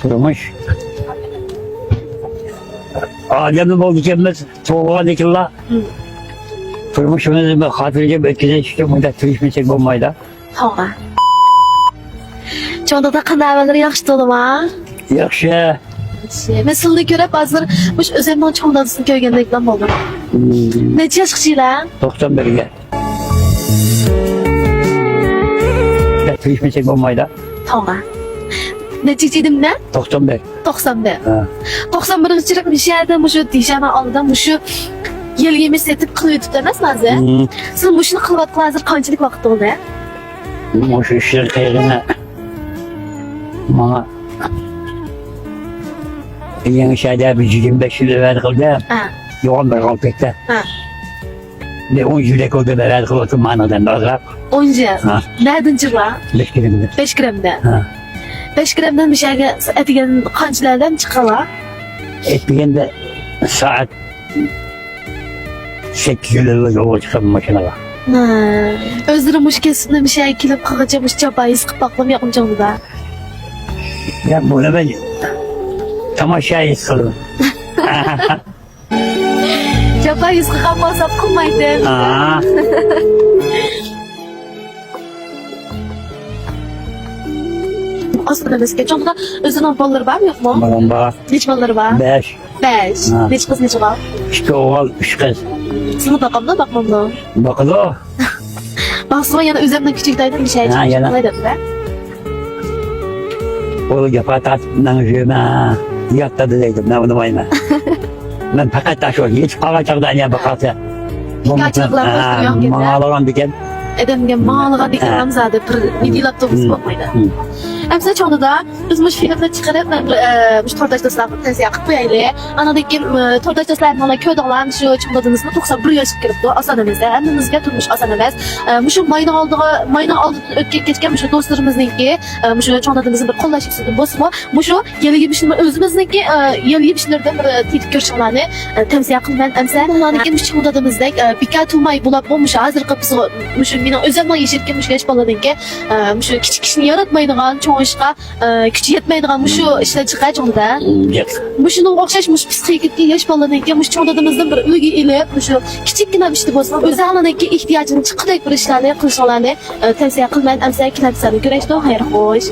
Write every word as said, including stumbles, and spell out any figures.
تۇرمۇش ئادەمنى بولىدىكەنمىز، تۇغۇلغاندىكىنلا تۇرمۇشىمىزنى بىر خاتىرجەم ئۆتكۈزۈش ئۈچۈن بۇنداق تىرىشمىسەك بولمايدۇ. توغرا. چوڭ دادا قانداق ئەھۋاللىرى، ياخشى تولىما؟ ياخشى. ياخشى. مەن سىلىنى كۆرۈپ ھازىر مۇشۇ ئۆزۈمنىڭ چوڭ دادىسىنى كۆرگەندەكلا بولدۇم. نەچچە ياشقىچىلەر؟ توقسان بىرگە. تىرىشمىسەك بولمايدۇ. توغرا. نەچچە دېدىم؟ توقسان بىر. توقسان بىر. ھە. توقسان بىرىنچى يىلى مۇشۇ يەردە، مۇشۇ دىشانە ئالدىدا مۇشۇ يەل يېمىش سېتىپ قىلىۋېتىپتۇ ئەمەسمۇ ھازىر؟ سىز مۇشۇنى قىلىۋاتقىلى ھازىر قانچىلىك ۋاقىت بولدى؟ مۇشۇ ئۈچ يىل قېلىنى ماڭا يېڭى شەھەردە بىر يىگىرمە بەش يىل ئەۋەتىپ قىلدى. ھە. يوغان بىر قالىپ كەتتى. ھە. بىر ئون يىلدەك بولدى، بەربات قىلىۋاتىدۇ مانا ئادەم ئازراق. ئون يىل؟ ھە. نەدىن چىقلا؟ بەشكىرەمدە. بەشكىرەمدە. ھە. بەشكىرەمدىن مۇشۇ يەرگە ئەتىگەن قانچىلاردىن چىققانلا؟ ئەتىگەندە سائەت سەككىز يولغا چىقىمەن ماشىنىغا. ھە. ئۆزلىرى مۇشۇ كەسىپنى مۇشۇ يەرگە كېلىپ قىلغۇچە مۇشۇ جاپا ھېس قىلىپ باققىنىمۇ يوق چوڭ دادا. يا، بۇنى مەن تاماشا ھېس قىلدىم. جاپا ھېس قىلغان بولسام قىلمايتتىم. ئا. ئاستىدا بىزگە چوڭ دادا ئۆزىنىڭ بالىلىرى بارمۇ يوقمۇ؟ بالام بار. نەچچە بالىلىرى بار؟ بەش. بەش. ھە. نەچچە قىز، نەچچە ئوغۇل؟ ئىككى ئوغۇل، ئۈچ قىز. سىزنى باقامدۇ، باقمامدۇ؟ باقىدۇ. باقسىمۇ يەنە ئۆزۈمنىڭ كىچىك دايدىم، مىشەي ھە، يەنە. ئۇ جاپا تارتىپ مەن يۈرمە، ياتتىدى دەيدۇ، مەن ئۇنىمايمەن. مەن پەقەت ئاشۇ يېتىپ قالغان چاغدا ئەنە بىر قالسا. ھېكايىچىلىك بىلەن ھە، ماڭالىغان دېگەن. ئادەمگە ماڭالىغان دېگەن ھە. نامزادى بىر ھە. دېيىلىپ تۇرغۇزۇپ ھە. بولمايدۇ. ھە. ئەمسە چوڭ دادا، بىز مۇشۇ فىلىمنى چىقىرىپ، مەن بىر، ئە، مۇشۇ تورداش دوستلارغا تەۋسىيە قىلىپ قويايلى. ئاندىن كېيىن، ئە، تورداش دوستلار مانا كۆردۈڭلار، مۇشۇ چوڭ دادىمىزنى توقسان بىر ياشقا كىرىپتۇ، ئاسان ئەمەس، ھەممىمىزگە تۇرمۇش ئاسان ئەمەس. ئە، مۇشۇ ماينىڭ ئالدىغا، ماينىڭ ئالدىدىن ئۆتكەن كەچكەن مۇشۇ دوستلىرىمىزنىڭكى، ئە، مۇشۇ چوڭ دادىمىزنى بىر قوللاش ئۈستىدىن بولسىمۇ، مۇشۇ يەل يېمىشنى ئۆزىمىزنىڭكى، ئە، يەل يېمىشلىرىدىن بىر تېتىپ كۆرۈشۈڭلارنى، ئە، تەۋسىيە قىلىمەن. ئەمسە ئۇلارنىڭكى مۇشۇ چوڭ دادىمىزدەك، ئە، بىكار تۇرماي بولۇپمۇ مۇشۇ ھازىرقى بىز، مۇشۇ مېنىڭ ئۆزۈمنىڭ يېشىدىكى مۇشۇ ياش بالىلارنىڭكى، ئە، مۇشۇ كىچىك ئىشنى ياراتمايدىغان، چوڭ ئىشقا ئە، كۈچى يەتمەيدىغان مۇشۇ ئىشلار چىقار چوڭ دادا. مم، ياق. مۇشۇنىڭغا ئوخشاش مۇشۇ پسىخىكىدىكى ياش بالىلارنىڭكى مۇشۇ چوڭ دادىمىزدىن بىر ئۈلگە ئېلىپ، مۇشۇ كىچىككىنە ئىشتا بولسىمۇ، ئۆزىڭلارنىڭكى ئېھتىياجىنى چىققۇدەك بىر ئىشلارنى قىلىشىڭلارنى، ئە، تەۋسىيە قىلىمەن. ئەمسە كېلەمسىلەرنى كۆرۈشتۇق. خەير خوش.